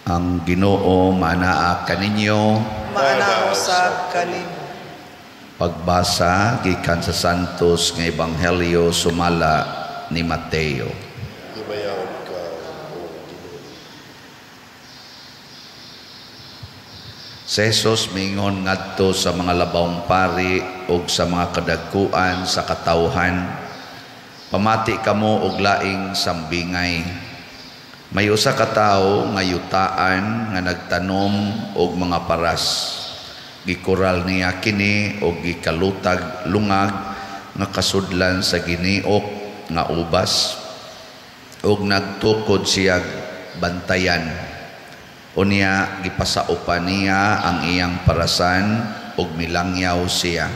Ang Ginoo manaa kaninyo. Maanaa usab kanimo. Pagbasa gikan sa Santos nga Ebanghelyo sumala ni Mateo. Himayaon ka, O Ginoo. Si Jesus miingon ngadto sa mga labawng pari ug sa mga kadagkuan sa katawhan, pamati kamo og laing sambingay. May usa ka tawo nga yutaan nga nagtanom og mga paras. Gikural niya kini og gikalutag lungag nga kasudlan sa giniok nga ubas ug nagtukod siya bantayan. Unya gipasaupan niya ang iyang parasan ug milangyaw siya.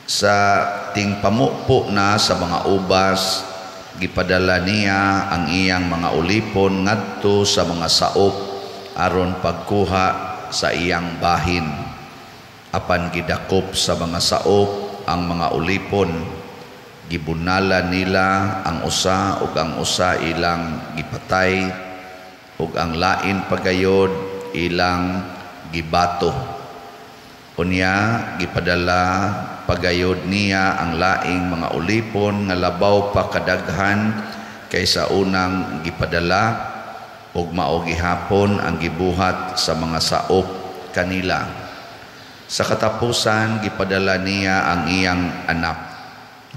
Sa tingpamupo na sa mga ubas, gipadala niya ang iyang mga ulipon ngadto sa mga saop aron pagkuha sa iyang bahin. Apan gidakop sa mga saop ang mga ulipon, gibunala nila ang usa ug ang usa ilang gipatay, ug ang lain pagayod ilang gibato. Unya gipadala pagayod niya ang laing mga ulipon nga labaw pa kadaghan kaysa unang gipadala, ug mao gihapon ang gibuhat sa mga saop kanila. Sa katapusan gipadala niya ang iyang anak.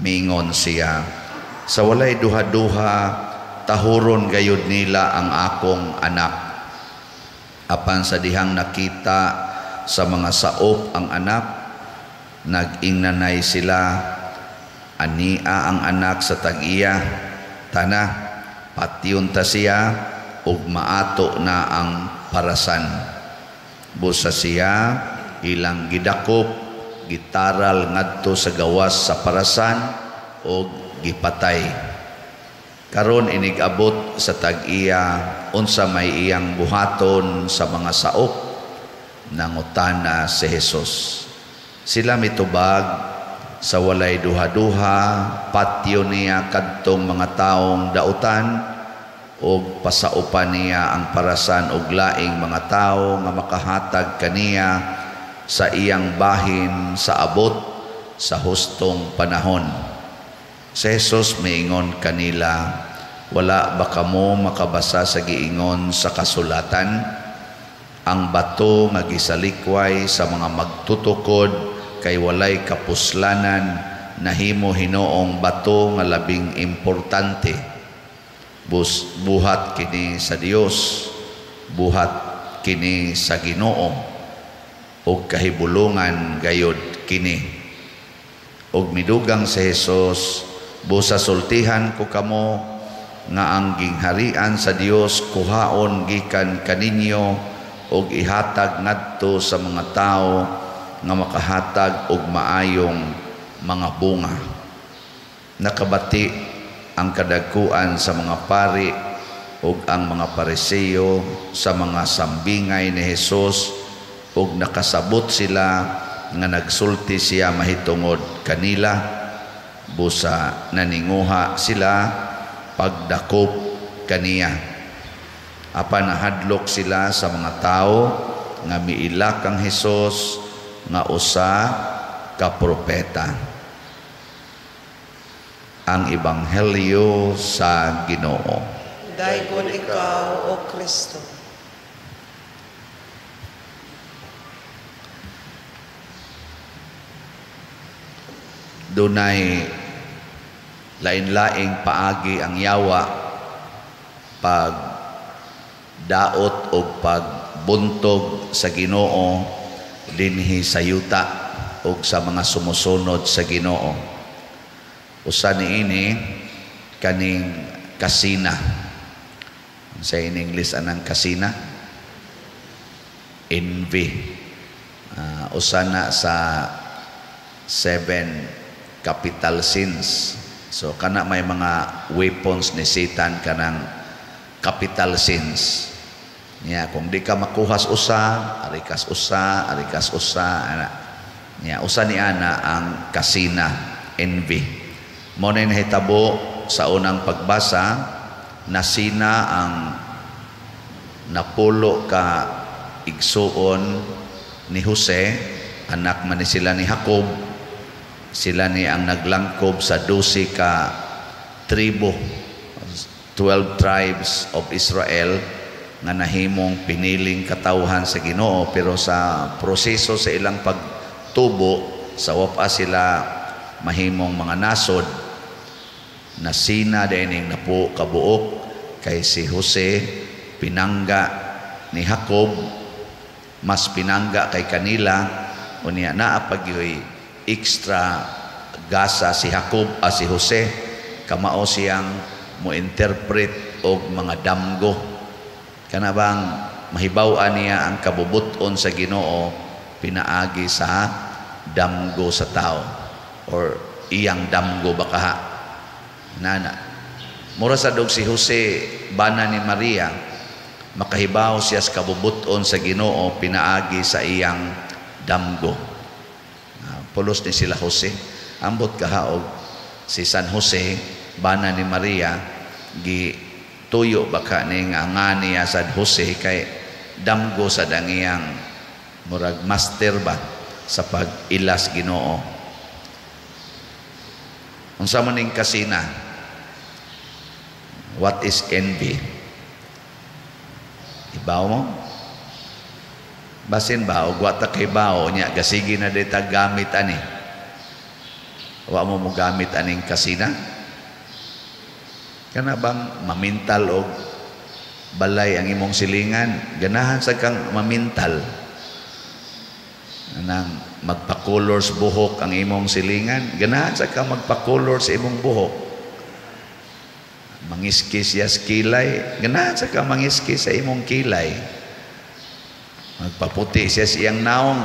Miingon siya, sa walay duha-duha tahuron gayud nila ang akong anak. Apan sa dihang nakita sa mga saop ang anak, nag-ingnanay sila, ania ang anak sa tag-iya, tana, patyon ta siya, ug maato na ang parasan. Busa siya, ilang gidakop, gitaral ngadto sa gawas sa parasan, ug gipatay. Karon inig-abot sa tag-iya, unsa may iyang buhaton sa mga saop, nangutana si Jesus. Sila mitubag sa walay duha-duha, patyo niya kadtong mga taong dautan, ug pasaupan niya ang parasan og laing mga tawo nga makahatag kaniya sa iyang bahin sa abot sa hustong panahon. Si Jesus miingon kanila, wala ba kamo makabasa sa giingon sa kasulatan? Ang bato nga gisalikway sa mga magtutukod kay walay kapuslanan, nahimo hinoong bato nga labing importante. Buhat kini sa Dios, buhat kini sa Ginoo, ug kahibulungan gayod kini. Ug midugang si Jesus, busa sultihan ko kamo nga ang gingharian sa Dios kuhaon gikan kaninyo ug ihatag ngadto sa mga tawo nga makahatag og maayong mga bunga. Nakabati ang kadagkuan sa mga pari ug ang mga Pariseo sa mga sambingay ni Hesus, ug nakasabot sila nga nagsulti siya mahitungod kanila. Busa naninguha sila pagdakop kaniya. Apan nahadlok sila sa mga tawo nga miilak kang Hesus nga usa ka propeta. Ang Ebanghelyo sa Ginoo. Daygon ikaw, O Kristo. Dunay lain-laing paagi ang yawa pag daot o pagbuntog sa Ginoo dinhi sa yuta o sa mga sumusunod sa Ginoo. Usa niini kaning kasina. Sa in English anang kasina? Envy. Usa na sa 7 capital sins. So kana may mga weapons ni Satan kanang capital sins. Niya, kung di ka makuhas usa, arikas usa, arikas usa, ana. Niya, usa ni ana ang kasina, envy. Mo na nahitabo sa unang pagbasa, nasina ang Napulo ka igsuon ni Jose, anak man ni sila ni Jacob. Sila ni ang naglangkob sa 12 ka tribo, 12 tribes of Israel, nga nahimong piniling katawhan sa Ginoo. Pero sa proseso sa ilang pagtubo, sa wapa sila mahimong mga nasod, nasina dining napo kabuok kay si Jose pinangga ni Jacob, mas pinangga kay kanila. Unya naa pagyoy extra gasa si Jacob, si Jose, kamao siyang mo interpret og mga damgo. Kana bang mahibaw-an niya ang kabubut-on sa Ginoo pinaagi sa damgo sa tao or iyang damgo baka nana. Mura sa dog si Jose, bana ni Maria, makahibaw siya sa kabubut-on sa Ginoo pinaagi sa iyang damgo. Pulos ni sila Jose. Ambot kahaog si San Jose, bana ni Maria, gi tuyo baka ni nga niya sa Jose kay damgo sa dangiyang murag master ba sa pag-ilas Ginoo. Unsa man ning kasina? What is envy? Ibaw mo? Basin ba og wa ta kay bao nya gasigi na dita gamit ani. Wa mo mo gamit aning kasina? Kana bang mamintal og balay ang imong silingan? Ganahan sa kang mamintal. Anang magpa-color sa buhok ang imong silingan, ganahan sa kang magpa-color sa imong buhok. Mangiski siya sa kilay, ganahan sa kang mangiski sa imong kilay. Magpaputi siya sa iyang naong,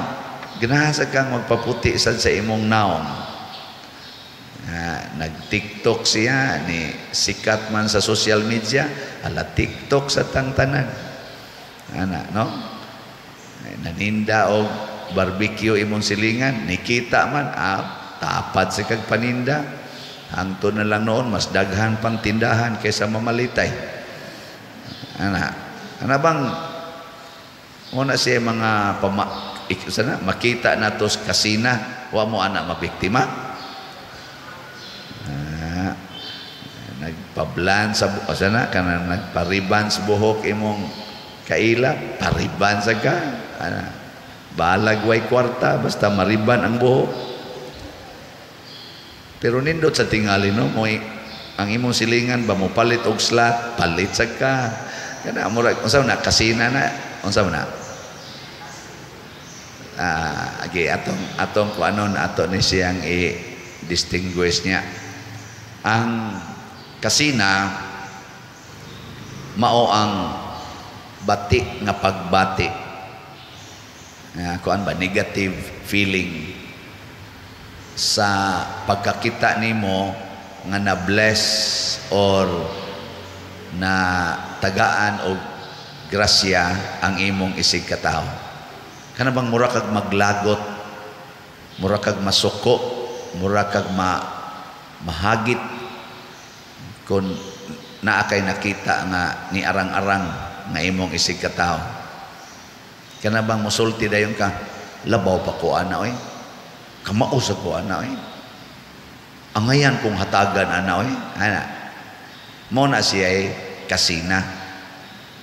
ganahan sa kang magpaputi sad sa imong naong. Nag-TikTok siya, ni sikat man sa social media, ala TikTok sa tangtanan. Ana, no? Naninda og barbecue imong silingan, nikita man, tapad sa kag paninda. Hangtod na lang noon, mas daghan pang tindahan kaysa mamalitay. Ana, ana bang muna siya mga sana, makita na to sa kasina, wa mo ana mabiktima. Nagpablan sa sana kana nagpariban sa buhok imong kaila, pariban sa ka. Ana, balag way kwarta basta mariban ang buhok. Pero nindot sa tingali, no, mo ang imong silingan ba mo palit og slat, palit sa ka. Kana murag unsa na kasina na, unsa na? Agi atong atong kuanon ato ni siyang i-distinguish niya. Ang kasina mao ang bati nga pagbati. Kuan ba, negative feeling sa pagkakita nimo nga na-bless or na tagaan og grasya ang imong isig katawo. Kana bang mura kag maglagot, mura kag masuko, mura kag mahagit kung naa kay nakita nga ni arang-arang nga imong isig katawo. Kana bang musulti dayon ka, labaw pa ko ana oy. Kamao sa ko ana oy. Angayan kong hatagan ana oy. Ana. Mo na siya ay kasina.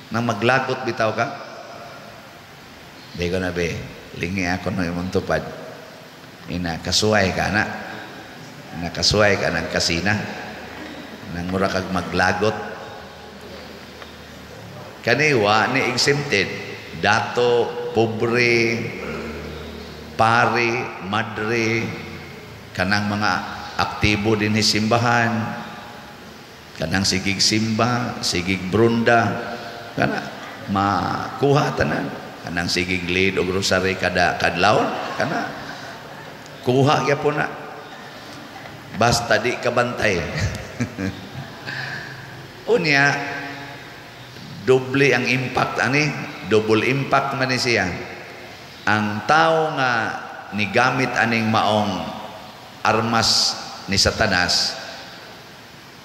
Nang maglagot bitaw ka? Di ko na be, lingi ako no imong tupad. Ina kasuway ka na. Nakasuway ka ng kasina. Nang mura kag maglagot. Kaniwa ni exempted. Dato, pobre, pare, madre, kanang mga aktibo din ni simbahan, kanang sigig simba, sigig brunda, kana makuha tanan, kanang sigig lead og rosary kada kadlawon, kana kuha gyapon na. Basta di kabantay. Unya, doble ang impact ani, double impact man ni siya. Ang tao nga nigamit aning maong armas ni Satanas,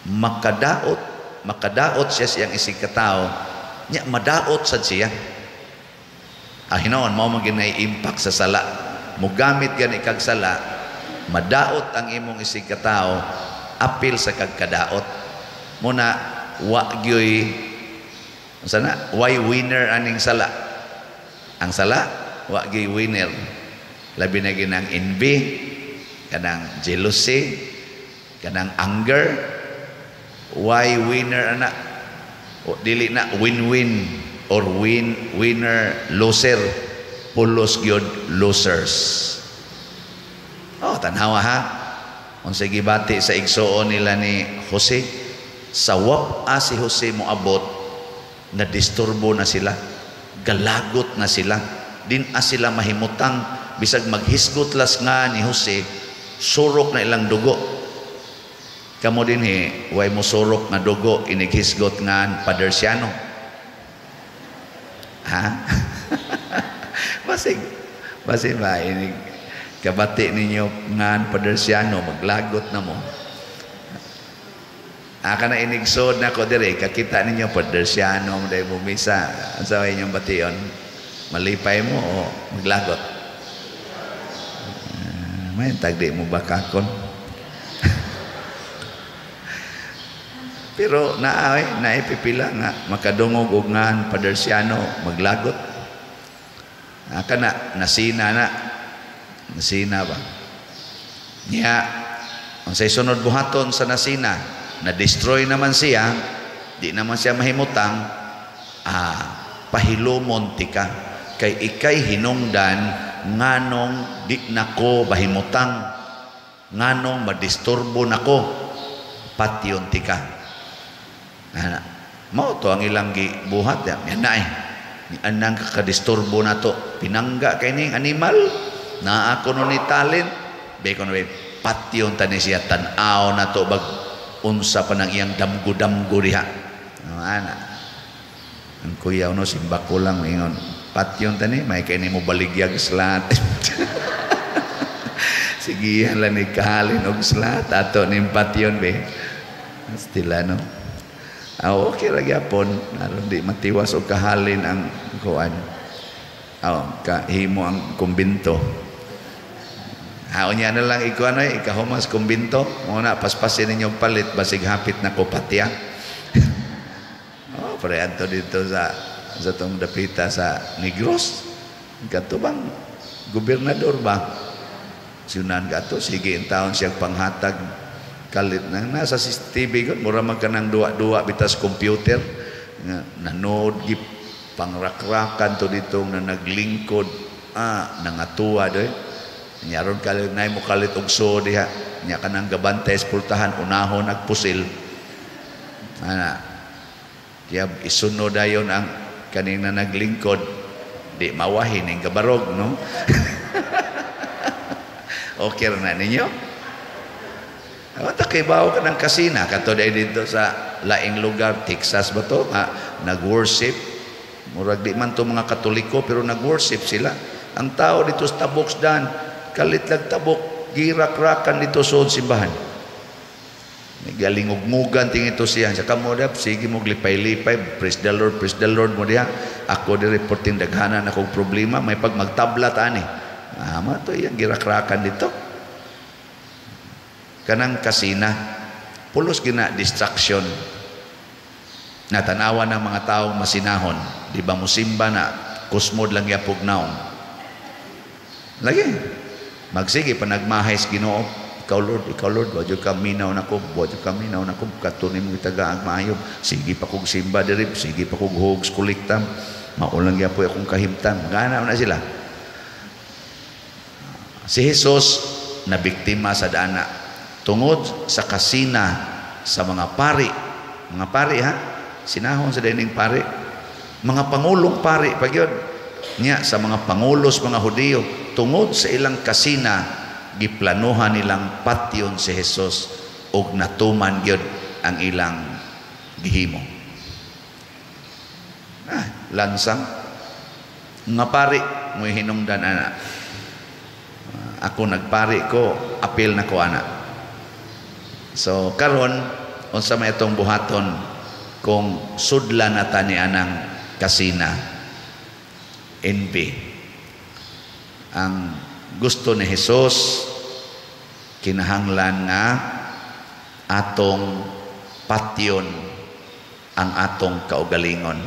makadaot siya siyang isig katao, Nya madaot sad siya. Ah, hinoon mao man ginay impact sa sala. Mugamit gani kag sala, madaot ang imong isig katao, apil sa kagkadaot. Muna wa gyoy sana, why winner aning sala? Ang sala wa gyoy winner. Labi na ginang envy, kanang jealousy, kanang anger. Why winner ana? O, dili na win-win or win winner loser, pulos gyud losers. Oh, tanhawa ha. Unsay gibati sa igsuon nila ni Jose? Sa wap-a si Jose moabot, na disturbo na sila, galagot na sila, din a sila mahimutang, bisag maghisgot las nga ni Jose, surok na ilang dugo. Kamo dinhi, way mo surok nga dugo inighisgot nga Padersiano. Ha? Basig, basig ba inig kabati ninyo ngan Padersiano, maglagot na mo. Aka na inigsod na ko dire, kakita ninyo Padersiano mo dahil mumisa. Ang sa inyong bation? Malipay mo o maglagot? May tagdi mo bakakon. Pero naay, naipipila nga makadungog og ngan Padersiano maglagot. Aka na nasina na. Nasina ba? Niya, unsay sunod buhaton sa nasina, na-destroy naman siya, di naman siya mahimutang, pahilumon tika kay ikay hinungdan nganong di nako bahimutang, nganong madisturbo nako, patyon tika. Ana, mao to ang ilang gibuhat ya. Yan na eh. Ni anang kakadisturbo na to. Pinangga kay ning animal, naa ko no ni talent, be ko no patyon tani siya, tan-aw na to bag unsa pa nang iyang damgo-damgo diha. Ana. Ang kuya no simba ko lang ingon, patyon tani may kay nimo baligyag slat. Sige lang ni kahalin og slat ato ning patyon be. Stila no. Ah, okay ra gyapon aron di matiwas og kahalin ang kuan. Aw, kahimo ang kumbinto. Ah, unya na lang ikuan ay ikahumas kumbinto. Mo na paspasin ninyo palit basig hapit na ko patya. Oh, pre anto dito sa tong dapita sa Negros. Kato bang gobernador ba? Siunan kato sige intawon siya panghatag kalit na nasa CCTV gud mura man kanang duwa-duwa bitas computer nga nanood gi pangrakrakan to dito nga naglingkod, nangatuwa doy. Nyaron kalit nay mo kalit og so diha nya kanang gabantay sa pultahan unahon nagpusil ana kaya isunod dayon ang kaning na naglingkod di mawahin ning gabarog no. Okay na ninyo. Wata kay bawo ka ng kasina kato day dito sa laing lugar, Texas ba to? Nag-worship. Murag di man to mga Katoliko pero nag-worship sila. Ang tao dito sa tabok dan, kalit lag tabok, girak-rakan dito sa simbahan. Galingugmugan tingin ito siya. Sa kamo dap, sige mo lipay-lipay, praise the Lord mo diha. Ako di reporting daghanan akong problema, may pag magtabla ta ani. Ah, ma to iyang girakrakan dito. Kanang kasina, pulos gina distraction. Natanawa ng mga taong masinahon, di ba musimba na kusmod lang yapog naong. Lagi magsige panagmahay sa Ginoo, ikaw Lord, wa jud ka minaw nako, wa jud ka minaw nako, katunin mo itagaang maayo, sige pa kog simba diri, sige pa kog hogs kolekta, maulang yapoy akong kahimtang. Gana na sila. Si Jesus na biktima sa dana tungod sa kasina sa mga pari. Mga pari ha, sinahon sa dining pari, mga pangulong pari pag yun niya sa mga pangulos mga Hudiyo, tungod sa ilang kasina giplanuhan nilang patyon si Jesus og natuman gyud ang ilang gihimo. Ah, lansang mga pari mo'y hinungdan ana. Ako nagpari ko, apil na ko ana. So karon unsa may atong buhaton kung sudlan na ta ni anang kasina, envy. Ang gusto ni Jesus, kinahanglan nga atong patyon ang atong kaugalingon.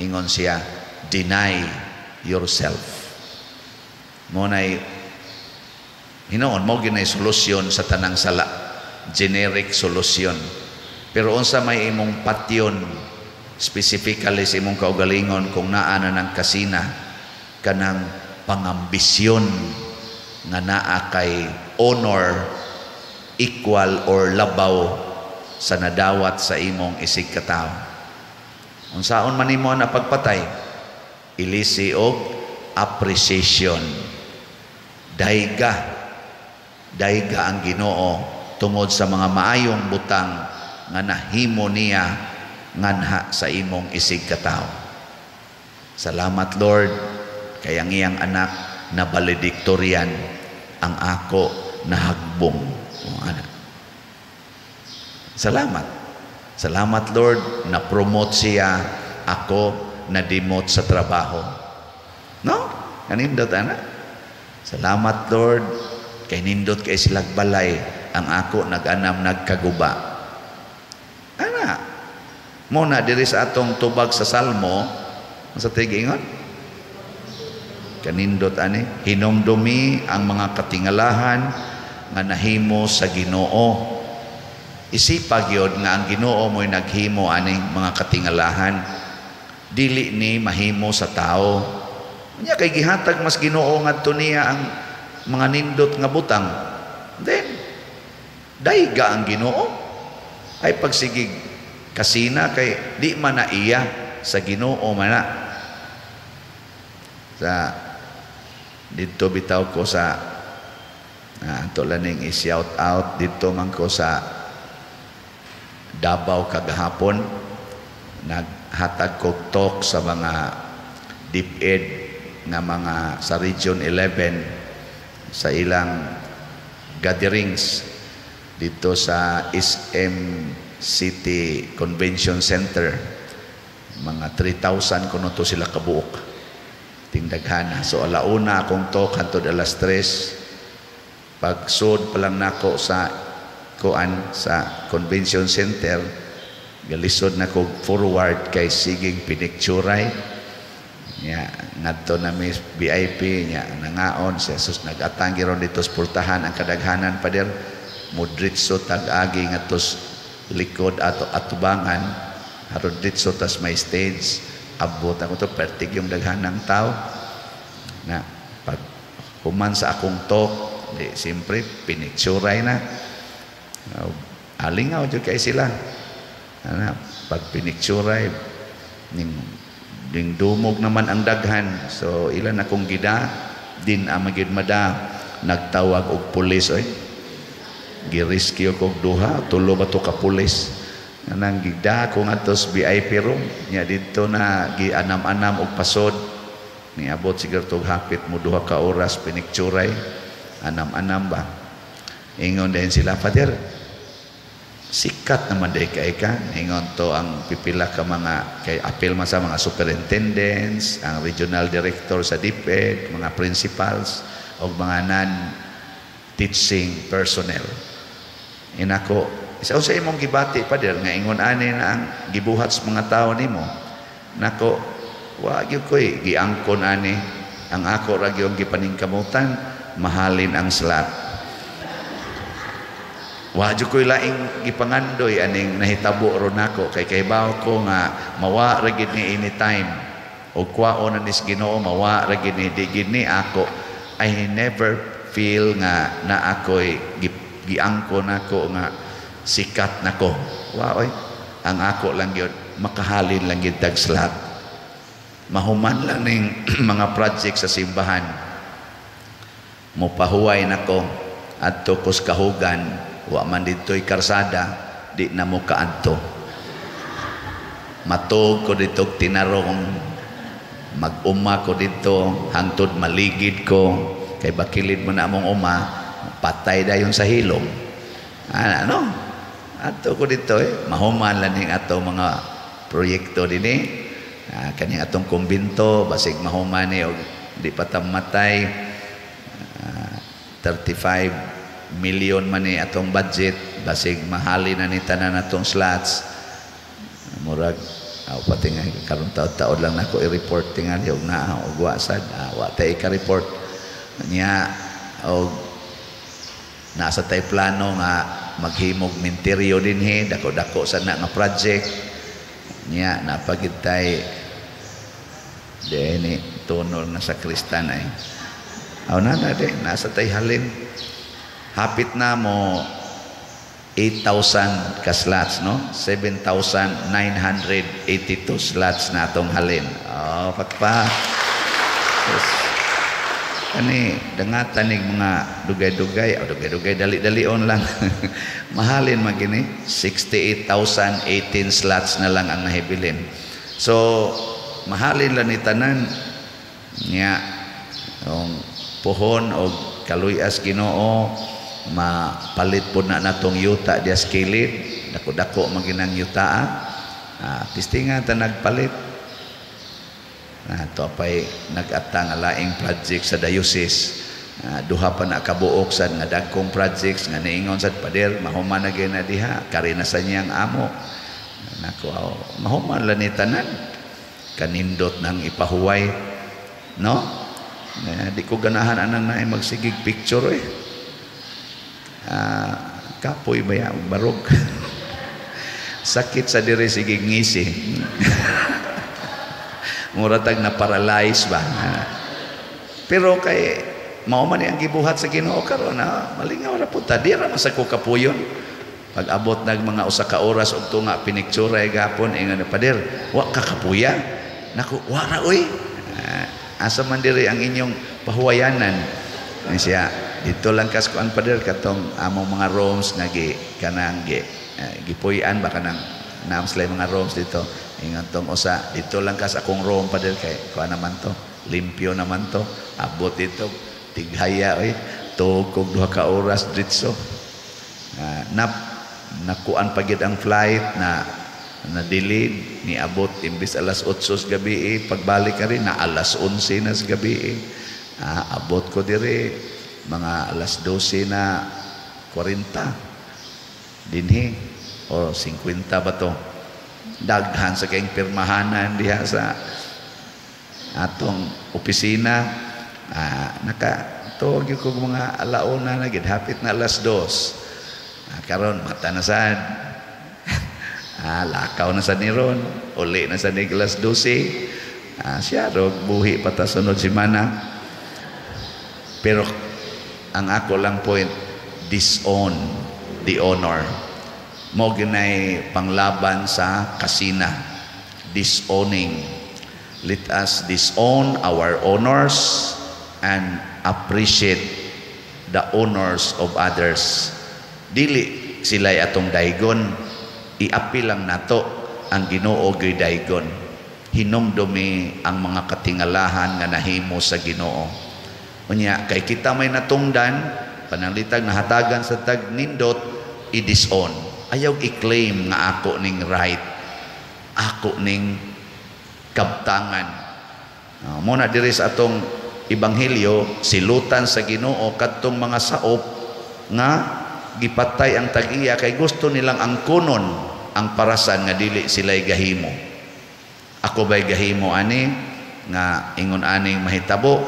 Ingon siya, "Deny yourself." Mo nay hinoon mo ginay solusyon sa tanang sala, generic solution. Pero unsa may imong patyon specifically sa imong kaugalingon kung naa na ng kasina, kanang pangambisyon nga naa kay honor equal or labaw sa nadawat sa imong isig katawo? Unsaon man nimo na pagpatay? Ilisi og appreciation. Dayga, dayga ang Ginoo tungod sa mga maayong butang nga nahimo niya nganha sa imong isig katawo. Salamat, Lord, kay ang iyang anak na valedictorian, ang ako nahagbong. O, ana. Salamat. Salamat, Lord, na promote siya, ako na demote sa trabaho. No? Kanindot ana. Salamat, Lord, kay nindot kay silag balay, ang ako nag-anam nagkaguba. Ana. Mo na diri sa atong tubag sa Salmo, sa tigingon, kanindot ani, hinumdumi ang mga katingalahan nga nahimo sa Ginoo. Isipag yun nga ang Ginoo mo'y naghimo aning mga katingalahan. Dili ni mahimo sa tao. Nya kay gihatag mas Ginoo ngadto niya ang mga nindot nga butang. Then dayga ang Ginoo. Ay pagsigig kasina kay di man na iya, sa Ginoo man na. Sa didto bitaw ko sa ato laning i-shout out, didto man ko sa Davao kagahapon, naghatag kog talk sa mga DepEd nga mga sa Region 11 sa ilang gatherings dito sa SM City Convention Center. Mga 3,000 kuno to sila kabuok, tingdaghana. So alauna akong talk hantod alas 3. Pagsud pa lang nako sa kuan, sa convention center, galisod na ko forward kay siging pinicturay nya. Ngadto na mi VIP nya, nangaon si Jesus, nagatang ron dito sa pultahan ang kadaghanan. Pader, mudritso tag-agi ngadto likod ato atubangan, haron ditso tas may stage. Abot ako to, pertig yung daghanang tao na. Pag human sa akong talk di, siyempre pinicturay na. Alingaw jud kay sila ana. Pag pinicturay ning ning dumog naman ang daghan, so ilan akong gida din ang magid mada, nagtawag og pulis oy. Gi-rescue kog duha, tulo ba to ka pulis nang gida ko ngadto sa VIP room nya. Didto na gianam-anam og pasod. Niabot siguro tog hapit mo 2 ka oras pinicturay, anam-anam ba. Ingon din sila, "Father, sikat naman day kay ka." Ingon to ang pipila ka mga, kay apil man sa mga superintendents, ang regional director sa DepEd, mga principals og mga non teaching personnel. Inako, "Isa sa imong gibati, Pader, nga ingon ani na ang gibuhat sa mga tao nimo?" Nako, wa gyud koy giangkon ani. Ang ako ra gyud gipaningkamutan mahalin ang slot. Wa jud koy laing gipangandoy aning nahitabo ron nako kay kahibaw ko nga mawa ra gid ni anytime og kwaon na nis Ginoo, mawa ra gid ni, di gid ni ako. I never feel nga na ako'y giangkon nako nga sikat nako. Wa oy. Ang ako lang gyud, makahalin lang gyud tag slot, mahuman lang ning mga project sa simbahan, mopahuway nako adto kos kahugan. Wa man didto'y karsada, di na mo kaadto. Matog ko dito tinarong, mag-uma ko dito hangtod maligid ko, kay bakilid mo na among uma, patay dayon sa hilom. Ano, adto ko dito eh, mahuman lang ning ato mga proyekto dinhi. Kani atong kumbinto basig mahuman ni og di pa ta matay. 35 million man ni atong budget, basig mahali na ni tanan atong slots. Murag aw pati nga karon taod-taod lang nako i-report tingali og naa og wa sad, wa tay ka-report niya. Og nasa tay plano nga maghimog minteryo dinhi, dako-dako sa na nga project niya. Napagid tay ni tunol nga sakristan ay aw na na de nasa tay halin, hapit na mo 8,000 ka slots, no? 7,982 slots na atong halin. Oh, pakpa. Yes. Kani dangatan ning mga dugay-dugay, oh, dugay-dugay, dali-dalion lang. Mahalin man gini, 68,018 slots na lang ang nahibilin. So, mahalin lang ni tanan niya ang puhon og kaluyas Ginoo, mapalit po na natong yuta dias kilid, dako-dako maginang yuta. Pistinga ta nagpalit na to pay nag-ata nga laing project sa diocese. Duha pa na kabuok sad nga dagkong projects nga niingon sad, "Pader, mahuman na gyud na diha, kari na sa niyang amo." Nako, aw, mahuman lang ni tanan, kanindot nang ipahuway, no? Di ko ganahan anang naay magsigig picture eh. Kapoy ba ya barog, sakit sa diri, sige ngisi, mura tag na paralyze ba. Pero kay mao man ni ang gibuhat sa Ginoo karon na malingaw ra pud ta, di ra man sa ko kapuyon. Pag abot nag mga 1 ka oras og tunga, piniktsura gapon, ingon, "Pader, wa ka kapuya?" Nako, wa ra oy. Asa man diri ang inyong pahuwayanan? Ni siya, "Dito lang kas kuan, pader, katong among mga rooms nga gi kanang gi gipuy-an ba, kanang naam sila mga rooms dito." Ingon tong usa, "Dito lang kas akong room, pader, kay kuan naman to, limpyo naman to." Abot dito, tighaya oy, tuog kog 2 ka oras dritso. Na nakuan pa gyud ang flight na na delay, niabot imbis alas 8 sa gabi eh, pagbalik ka rin na alas 11 na sa gabi eh. Abot ko dire mga alas 12 na 40 dinhi o 50 ba to. Daghan sa kayong pirmahanan diha sa atong opisina. Naka tuog ko mga alauna na gid, hapit na alas 2. Karon mata na sad, lakaw na sa niron, uli na sa nig alas 12. Siya rog buhi pa ta sunod semana. Pero ang ako lang point, disown the honor. Mo ginay panglaban sa kasina, disowning. Let us disown our honors and appreciate the honors of others. Dili sila atong daygon, iapil lang nato ang Ginoo gyud daygon. Hinumdumi ang mga katingalahan nga nahimo sa Ginoo. Unya kay kita may natungdan, pananglitag nahatagan sa tag nindot, i-disown. Ayaw i-claim nga ako ning right, ako ning kabtangan. Mo na diri sa atong ebanghelyo, silutan sa Ginoo kadtong mga saop nga gipatay ang tag-iya kay gusto nilang angkunon ang parasan nga dili sila'y gahimo. Ako ba'y gahimo ani nga ingon aning mahitabo,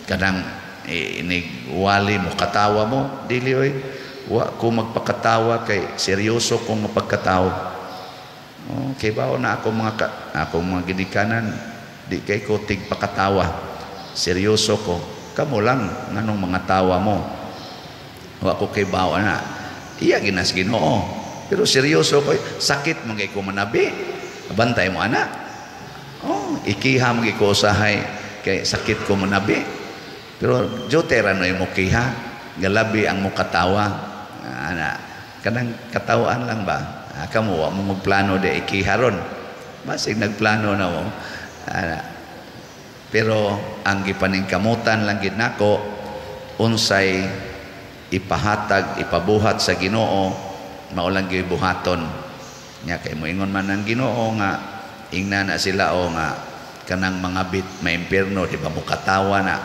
kanang inig wali mo katawa mo? Dili oy, wa ko magpakatawa kay seryoso kong mapagkatawa. Oh, kay bao na ako mga ka, akong mga ginikanan, di kay ko tigpakatawa, seryoso ko. Kamo lang nganong mga tawa mo, wa ko kay bao na iya ginas Ginoo, pero seryoso ko. Sakit man kay ko manabi, bantay mo ana. Oh, ikiha man ko usahay kay sakit ko manabi, pero jote ra no mo kiha, galabi ang mukatawa ana, kanang katawaan lang ba. Kamo wa mo magplano de ikiha ron, basig nagplano na mo ana. Pero ang gipaningkamutan lang gid nako, unsay ipahatag, ipabuhat sa Ginoo, mao lang gyud buhaton nya, kay moingon man ang Ginoo nga Ingna na sila o nga kanang mga bit maimpierno, di ba mukatawa na?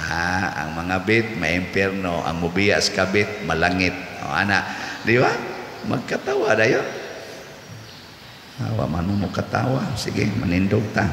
Ah, ang mga bit maimpierno, ang mubiya sa kabit malangit. O ana, di ba? Magkatawa dayon. Awa man mo katawa. Sige, manindog ta.